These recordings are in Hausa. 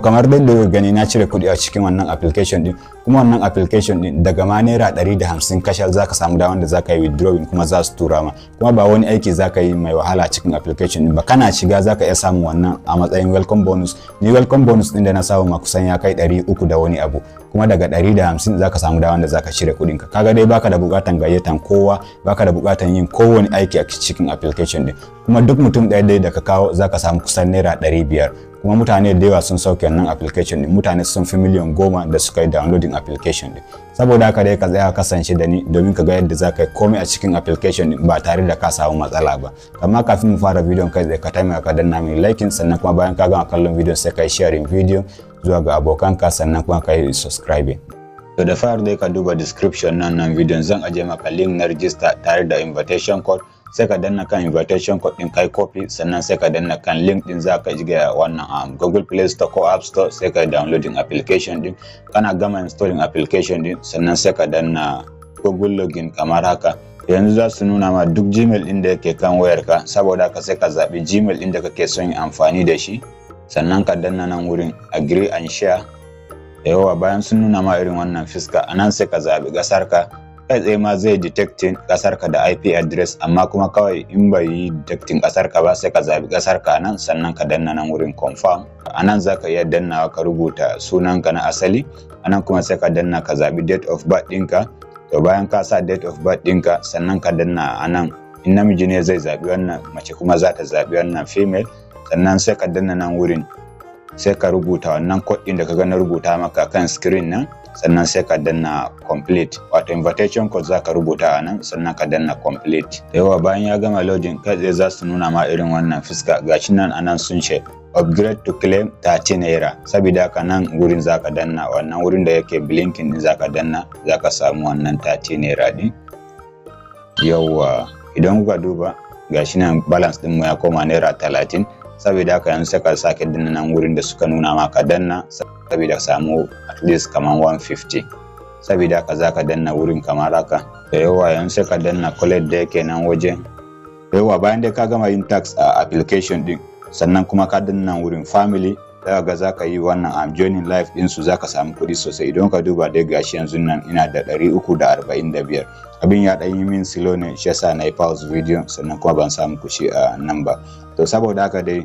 To kamar dai da gani, na cire kuɗi a cikin wannan application din. Kuma wannan application din daga ma ₦150 kacal zaka samu damar da zaka yi withdrawing, kuma za su tura ma. Kuma ba wani aiki zaka yi mai wahala cikin application din ba. Kana shiga zaka iya samun wannan a matsayin welcome bonus. Ni welcome bonus din da na samu ma kusan ya kai 300 da wani abu. Kuma daga 150 zaka samu damar da zaka cire kuɗin ka. Kaga dai baka da buƙatan gayyatan kowa, baka da buƙatan yin kowane aiki a cikin application din. Kuma duk mutum ɗaya dai da ka kawo zaka samu kusan ₦500. Kuma mutane da yawa sun sauke wannan application din. Mutane sun fi miliyan 10 da suka yi downloading application din. Saboda haka dai ka tsaya, kasance da ni domin ka ga yadda za ka yi komai a cikin application din ba tare da ka samu matsala ba. Amma kafin mu fara bidiyon kai tsaye, ka taimaka ka danna min liking, sannan kuma bayan ka gama kallon bidiyon sai ka yi sharing bidiyon zuwa ga abokanka, sannan kuma ka yi subscribing. To da fara dai ka duba description nan bidiyon, zan aje maka link na register tare da invitation code. Sai ka danna kan invitation code din, kai copy, sannan sai ka danna kan link din, za ka shiga wannan Google Play Store ko App Store, sai ka downloading application din. Kana gama installing application din, sannan sai ka danna Google login kamar haka. Yanzu za su nuna ma duk Gmail din da yake kan wayarka. Saboda haka sai ka zaɓi Gmail din da kake son yin amfani da shi, sannan ka danna nan wurin "agree and share". Yawa, bayan sun nuna ma irin wannan fiska, a nan sai ka zaɓi ƙasarka. Kai tsaye ma zai detecting ƙasarka da IP address, amma kuma kawai in bai yi detecting ƙasarka ba, sai ka zaɓi ƙasarka nan, sannan ka danna nan wurin "confirm". A nan za ka iya dannawa ka rubuta sunanka na asali. A nan kuma sai ka danna ka zaɓi date of birth ɗinka. To bayan ka sa date of birth ɗinka, sannan ka danna a nan. In namiji ne zai zaɓi wannan, mace kuma za ta zaɓi wannan female. Sannan sai ka danna nan wurin, sai ka rubuta wannan code ɗin da ka ga na rubuta maka kan screen nan, sannan sai ka danna "complete". Wato invitation code za ka rubuta a nan, sannan ka danna "complete". Yawa, bayan ya gama loading, kai tsaye za su nuna ma irin wannan fuska. Gashi nan, anan sun ce "upgrade to claim 30 naira". Saboda haka nan wurin za ka danna, wannan wurin da yake blinking din za ka danna, za ka samu wannan 30 naira din. Yawa, idan kuka duba, gashi nan balance din mu ya koma ₦30. Saboda haka yanzu sai ka sake danna nan wurin da suka nuna maka danna, saboda samu at least kaman 150. Saboda haka za ka danna wurin kamar haka. Da yawa, yanzu sai ka danna "collect" da yake nan wajen. Yawa, bayan dai ka gama yin task a application din, sannan kuma ka danna wurin "family", zaka ga zaka yi wannan am joining live din su, zaka samu kuɗi sosai. Idan ka duba dai, gashi yanzu nan ina da 345. Abin ya ɗan yi min slow ne, shi yasa na yi pause video, sannan kuma ban samu kushi a nan ba. To saboda haka dai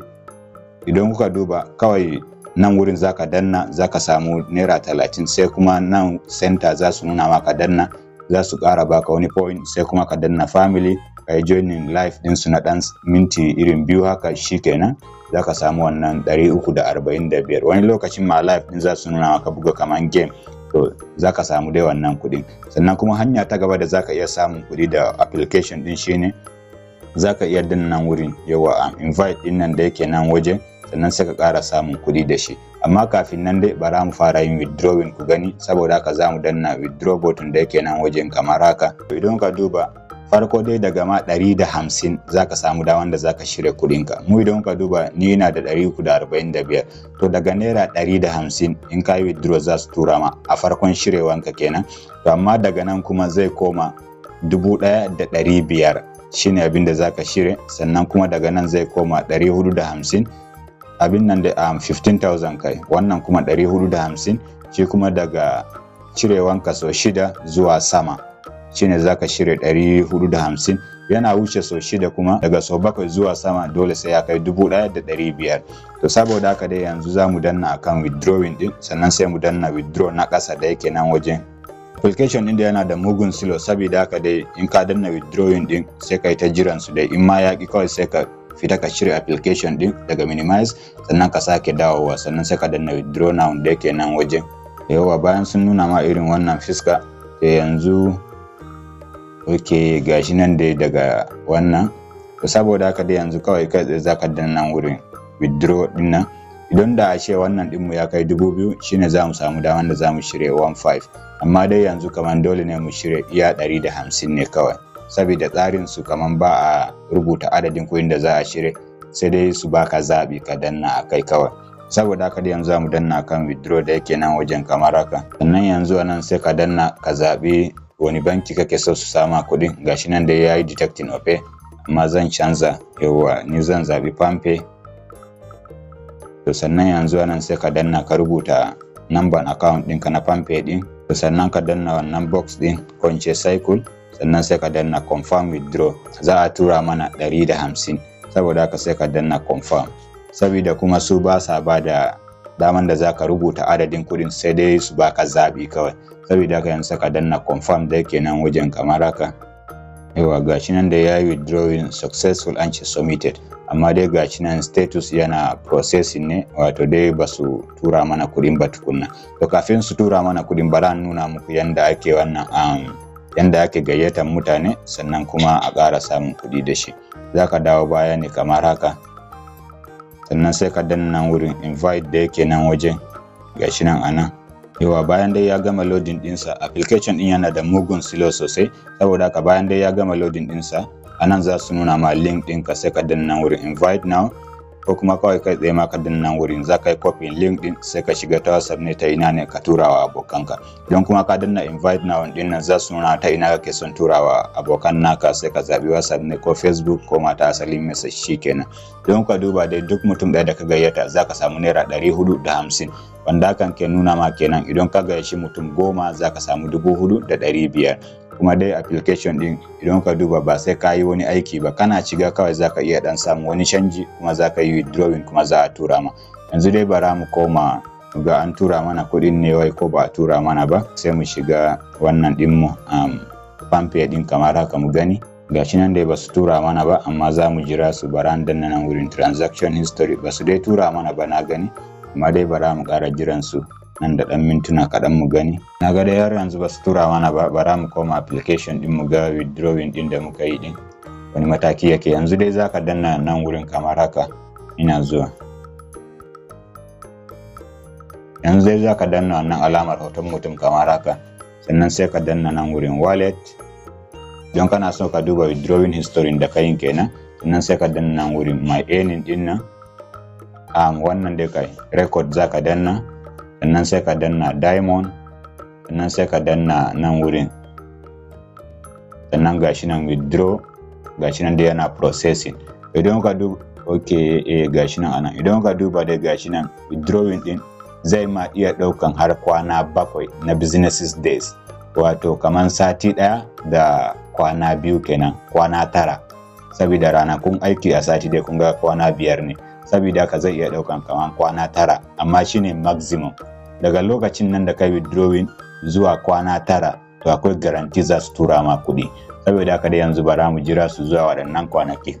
idan kuka duba, kawai nan wurin zaka danna, zaka samu ₦30. Sai kuma nan center za su nuna maka danna, za su ƙara baka wani point. Sai kuma ka danna "family", ka yi joining live ɗinsu na ɗan minti irin 2 haka, shikenan za ka samu wannan 345. Wani lokacin ma live ɗin za su nuna maka buga kaman game, to za ka samu dai wannan kuɗin. Sannan kuma hanya ta gaba da za ka iya samun kuɗi da application ɗin shine za ka iya danna nan wurin, yawa, "invite" ɗin nan da yake nan waje, sannan sai ka ƙara samun kuɗi da shi. Amma kafin nan dai bara mu fara yin withdrawing ku gani. Saboda haka za mu danna "withdraw" button da yake nan wajen kamar haka. Idan ka duba, farko dai daga ma 150 za ka samu daman da za ka shirya kuɗinka. Mu idan ka duba, ni ina da 345. To daga ₦150 in ka yi withdraw, za su tura ma a farkon shirewanka kenan. To amma daga nan kuma zai koma 1500, shine abin da za ka shirya. Sannan kuma daga nan zai koma 450, abin nan da 15,000 kai. Wannan kuma 450, shi kuma daga cirewanka sau shida zuwa sama shine zaka shirya 450. Yana wuce sau shida kuma, daga sau bakwai zuwa sama, dole sai ya kai 1500. To saboda haka dai yanzu za mu danna akan "withdrawing" din, sannan sai mu danna "withdraw" na ƙasa da yake nan wajen. Application din da yana da mugun slow. Saboda haka dai in ka danna "withdrawing" din, sai ka yi ta jiran su dai. In ma ya ki, kawai sai ka fita ka cire application din daga minimize, sannan ka sake dawowa, sannan sai ka danna "withdraw now" da yake nan wajen. Yawa, bayan sun nuna ma irin wannan fiska, to yanzu ok, gashi nan dai daga wannan. To saboda haka dai yanzu kawai kai tsaye zaka danna nan wurin "withdraw" din nan. Idan da a ce wannan dinmu ya kai 2000, shine za mu samu daman da za mu shirya 15. Amma dai yanzu kaman dole ne mu shirya iya 150 ne kawai, saboda tsarin su kaman ba a rubuta adadin kuɗin da za a shirya, sai dai su baka zaɓi ka danna a kai kawai. Saboda haka dai yanzu za mu danna kan "withdraw" da yake nan wajen kamar haka. Sannan yanzu a nan sai ka danna ka zaɓi wani banki kake so su sama kuɗin. Gashi nan dai yayi detecting Opay, amma zan canza. Yawwa, ni zan zaɓi PalmPay. To sannan yanzu nan sai ka danna ka rubuta number account ɗinka na PalmPay ɗin. To sannan ka danna wannan box ɗin, ko in ce circle, sannan sai ka danna confirm withdraw. Za a tura mana 150, saboda haka sai ka danna confirm. Saboda kuma su ba sa ba da daman da za ka rubuta adadin kuɗin, sai dai su baka zaɓi kawai. Saboda haka yanzu ka danna confirm da yake nan wajen kamar haka. Yawa, gashi nan da ya yi withdrawing successful, an ce submitted, amma dai gashi nan status yana processing ne, wato dai ba su tura mana kuɗin ba tukunna. To kafin su tura mana kuɗin, bara nuna muku yanda ake wannan, yanda ake gayyatar mutane sannan kuma a ƙara samun kuɗi da shi. Za ka dawo baya ne kamar haka, sannan sai ka danna wurin invite da yake nan wajen, gashi nan a nan. Yawa, bayan dai ya gama loading ɗinsa, application ɗin yana da mugun slow sosai. Saboda haka bayan dai ya gama loading ɗinsa, a nan za su nuna ma link ɗinka, sai ka danna wurin invite now, ko kuma kawai kai tsaye ma ka danna wurin, za ka yi copy link ɗin, sai ka shiga ta WhatsApp ne, ta ina ne, ka tura wa abokanka. Don kuma ka danna invite now ɗin nan, za su nuna ta ina kake son turawa abokan naka, sai ka zaɓi WhatsApp ne ko Facebook ko ma ta asalin message, shikenan. Don ka duba dai, duk mutum ɗaya da ka gayyata za ka samu ₦450, wanda hakan ke nuna ma kenan idan ka gayyaci mutum 10 za ka samu 4,500. Kuma dai application din, idan ka duba, ba sai ka yi wani aiki ba, kana shiga kawai za ka iya dan samu wani canji, kuma za ka yi withdrawing, kuma za a tura ma. Yanzu dai bara mu koma ga an tura mana kuɗin ne wai ko ba a tura mana ba. Sai mu shiga wannan ɗinmu, PalmPay ɗin kamar haka, mu gani. Gashi nan dai ba su tura mana ba, amma za mu jira su. Bara danna nan wurin transaction history. Ba su dai tura mana ba, na gani, amma dai bara mu ƙara jiran su nan da ɗan mintuna kaɗan mu gani. Na ga dai har yanzu ba su tura mana ba. Bara mu koma application ɗin mu ga withdrawing ɗin da muka yi ɗin wani mataki yake. Yanzu dai zaka danna nan wurin kamar haka. Ina zuwa. Yanzu dai zaka danna wannan alamar hoton mutum kamar haka, sannan sai ka danna nan wurin wallet, don kana so ka duba withdrawing history da ka yin kenan. Sannan sai ka danna nan wurin my earning din nan, wannan dai kai record zaka danna. Sannan sai ka danna diamond, sannan sai ka danna nan wurin, sannan gashi nan withdraw. Gashi nan dai yana processing. Idan ka duba, okay, gashi nan anan. Idan ka duba dai, gashi nan withdrawing din zai ma iya ɗaukan har kwana 7 na businesses days, wato kaman sati 1 da kwana 2 kenan, kwana 9, saboda ranakun aiki a sati dai kun ga kwana 5 ne. Saboda haka zai iya ɗaukan kaman kwana 9, amma shine maximum. Daga lokacin nan da kai withdrawing zuwa kwana 9, to akwai guarantee za su tura ma kuɗi. Saboda haka dai yanzu bara mu jira su zuwa waɗannan kwanaki,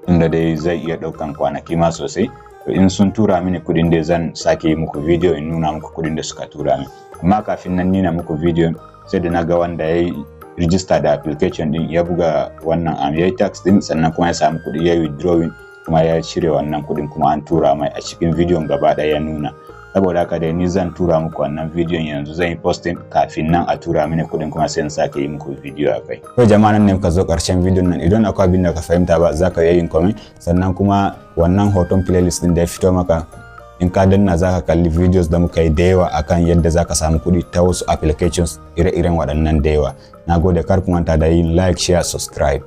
inda dai zai iya ɗaukan kwanaki ma sosai. To in sun tura mini kuɗin dai, zan sake yi muku video in nuna muku kuɗin da suka tura mini. Amma kafin nan nina muku video, sai da na ga wanda ya yi register da application din, ya buga wannan, ya yi task din, sannan kuma ya samu kuɗi, ya yi withdrawing, kuma ya cire wannan kuɗin, kuma an tura mai, a cikin bidiyon gaba ɗaya ya nuna. Saboda haka dai ni zan tura muku wannan bidiyon yanzu, zan yi posting kafin nan a tura mini kuɗin, kuma sai in sake yi muku bidiyo a kai. To jama'a, nan ne muka zo ƙarshen bidiyon nan. Idan akwai abin da ka fahimta ba, za ka iya yin comment. Sannan kuma wannan hoton playlist din da ya fito maka, in ka danna za ka kalli videos da muka yi da yawa akan yadda za ka samu kuɗi ta wasu applications ire-iren waɗannan da yawa. Na gode, kar ku manta da yin like, share, subscribe.